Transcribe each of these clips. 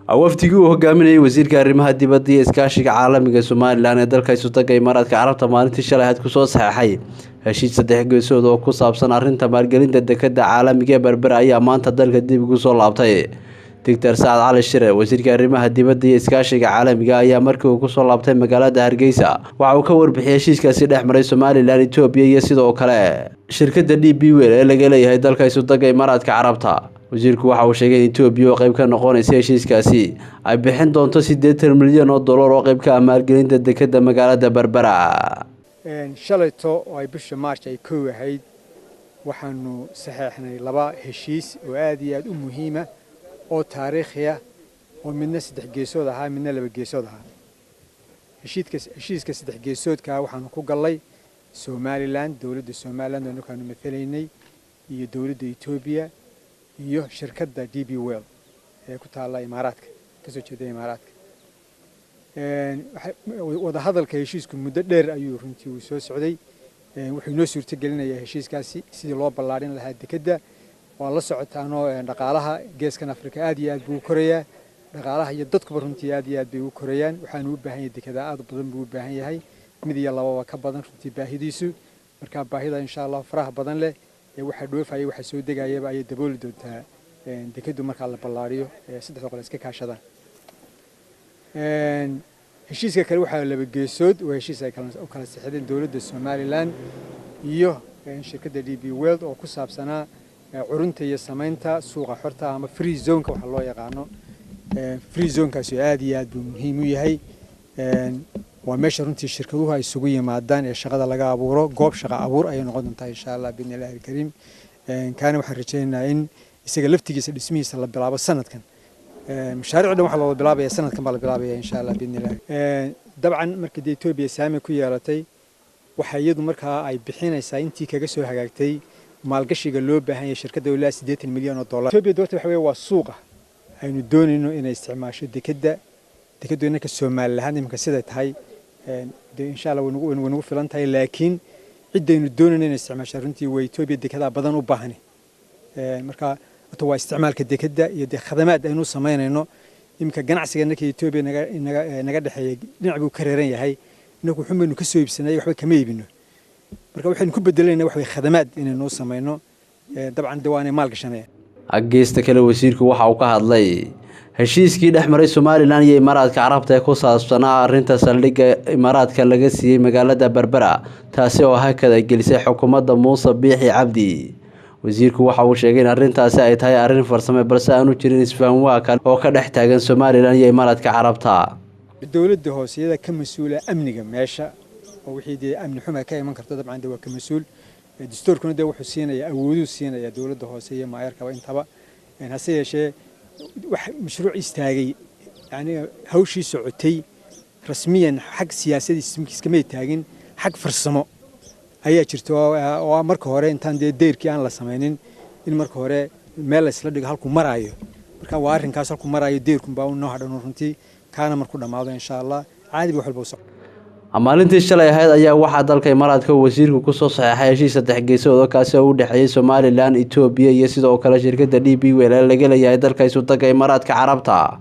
Wafdigii uu hogaaminayay wasiirka arrimaha dibadda iyo iskaashiga caalamiga Somalilan ee dalka Isutaga Imaaraadka Carabta maalintii shalay ahayd kusoo saxeexay heshiis saddex geesood oo ku saabsan arrinta maalgelinta dekadda caalamiga ee Berbera ayaa maanta dalka dib ugu soo laabtay. Doctor Sacad Cali Shire, wasiirka arrimaha dibadda iyo iskaashiga caalamiga, ayaa markii uu kusoo laabtay magaalada Hargeysa waxa uu ka warbixiyay heshiiskaasi dhex maray Somalilan, Itoobiya iyo sidoo kale shirkadda DP World ee laga leeyahay dalka Isutaga Imaaraadka Carabta. Wasiirku waxa uu sheegay in Itoobiya oo qayb ka noqonaysa heshiiskaasi ay bixin doonto $80 milyan oo qayb ka ah maalgelinta dekadda magaalada Berbera. Shalayto oo ay bisha Maarch ay 1 ahayd, waxaanu saxeexnay laba heshiis oo aad iyo aad u muhiima oo taariikhi ah, oo midna saddex geesood ahaa, midna laba geesood ahaa. Heshiiska saddex geesoodkaa waxaanu ku gallay Somalilan, dowladda Somaliland oo ninkaanu matalaynay, iyo dowladda Etoobiya iyo shirkadda DP World ee ku taalla Imaaraadka, kasoo jeeda Imaaraadka. Wadahadalka heshiisku muddo dheer ayuu runtii uu soo socday. Wuxuu inoo suurtagelinayaa heshiiskaasi sidii loo ballaadhin lahaa dekedda. Waa la socotaanoo dhaqaalaha geeskan Afrika aad iyo aad buu u korayaa, dhaqaalaha iyo dadkuba runtii aad iyo aad bay u korayaan. Waxaanu u baahan yahay dekedaa aad badan buu u baahan yahay, mid iyo lababa ka badan runtii baahidiisu. Marka baahida, insha Allah, faraha badan leh ee waxa dhoofaya, waxa soo degayaba ayay dabooli doontaa dekeddu markaa la ballaariyo ee saddexda qole iska kaashadaan. Heshiiska kale waxaa laba geesood, waa heshiis ay u kala saxideen dowladda Somaliland iyo shirkadda DP World oo ku saabsanaa curunta iyo samaynta suuqa xorta ama free zoneka waxa loo yaqaano. Free zonekaasi aad iyo aad buu muhiim u yahay. Waa meesha runtii shirkaduhu ay isugu yimaadaan ee shaqada laga abuuro. Goob shaqa abuur ayay noqon doontaa, insha Allah, biidni illahi alkariim. Kaana waxaan rajaynaynaa in isaga laftigiisa dhismihiisa la bilaabo sanadkan. Mashaariic dhan waxaa loo bilaabaya sanadkan baa la bilaabaya, insha Allah, biidni illahi. Dabcan markii dee Etoobiya saami ku yeelatay, waxa iyadu markaa ay bixinaysaa intii kaga soo hagaagtay maalgashiga loo baahan yahay shirkadda, ilaa $80 milyan. Etoobiya doorta waxa weeye waa suuqa aynu doonayno inay isticmaasho dekedda. Dekeddu innaka Soomaali lahaan iminka siday tahay dee, insha Allah, way nagu filan tahay, laakiin ciddaynu doonayno inay isticmaasho runtii waa Etoobiya, dekedaa badan u baahani. Marka horta waa isticmaalka dekedda iyo dee khadamaad aynu samaynayno. Iminka ganacsiga innaka Etoobiya naga dhexeeya dhinac buu ka reeran yahay. Innaku wuxuun baynu ka soo iibsanay, waxba kama iibino. Marka waxaynu ku bedelayna wax way khadamaad inaynu samayno. Dabcan dee waa inay maal gashanayaan. Geesta kale, wasiirku waxa uu ka hadlay heshiiskii dhex maray Somalilan iyo Imaaraadka Carabta ee ku saabsanaa arrinta saldhigga Imaaraadka laga siiyey magaalada Berbera, taasi oo hakad ay gelisay xukuumadda Muuse Biixi Cabdi. Wasiirku waxa uu sheegay in arrintaasi ay tahay arrin farsame, balse aanu jirin isfahanwaa kale oo ka dhex taagan Somalilan iyo Imaaraadka Carabta. Dowladda hoose iyada ka mas-uula amniga meesha, oo wixii dee amni xuma ka iman karto dabcan dee waa ka mas-uul. Dastuurkuna dee wuxuu siinayaa awooduu siinayaa dowladda hoose iyo maayarkaba intaba. Hase yeeshee wax mashruuc istaagay, yani hawshii socotay rasmiyan xag siyaasadiis iskamay taagin, xag farsamo ayaa jirta, oo marka hore intaan dee deyrkii aan la samaynin in marka hore meel la isla dhigo halkuu maraayo. Marka waa arrinkaas halkuu maraayo deyrkunbaa u noo hadhan runtii. Kaana markuu dhammaado, insha Allah, caadi ba wax walba u socdo. Maalintii shalay ahayd ayaa waxaa dalka Imaaraadka wasiirku kusoo saxeexay heshiis saddex geesood oo kaasi oo u dhexeeyay Somalilan, Itoobiya iyo sidoo kale shirkadda DP World ee laga leeyahay dalka Isutaga Imaaraadka Carabta.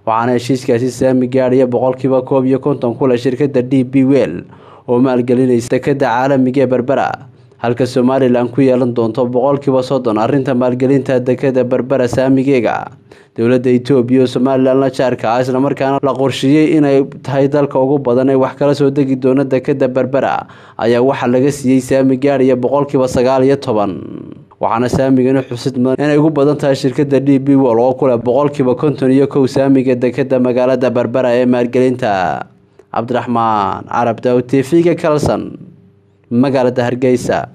Waxaana heshiiskaasi saami gaadhaya 51% ku leh shirkadda DP World oo maalgelinaysa dekadda caalamiga ee Berbera, halka Somalilan ku yeelan doonto 30% arrinta maalgelinta dekadda Berbera saamigeega. Dowladda Itoobiya oo Somalilan la jaarka ah, islamarkaana la qorsheeyey inay tahay dalka ugu badan ee wax kala soo degi doona dekadda Berbera, ayaa waxaa laga siiyey saami gaadhaya 19%. Waxaana saamigani xusid mudan inay ugu badan tahay shirkadda DP World oo ku leh 51% saamiga dekadda magaalada Berbera ee maalgelinta. Cabdiraxmaan Carab Daawud, TV-ga Kalson, magaalada Hargeysa.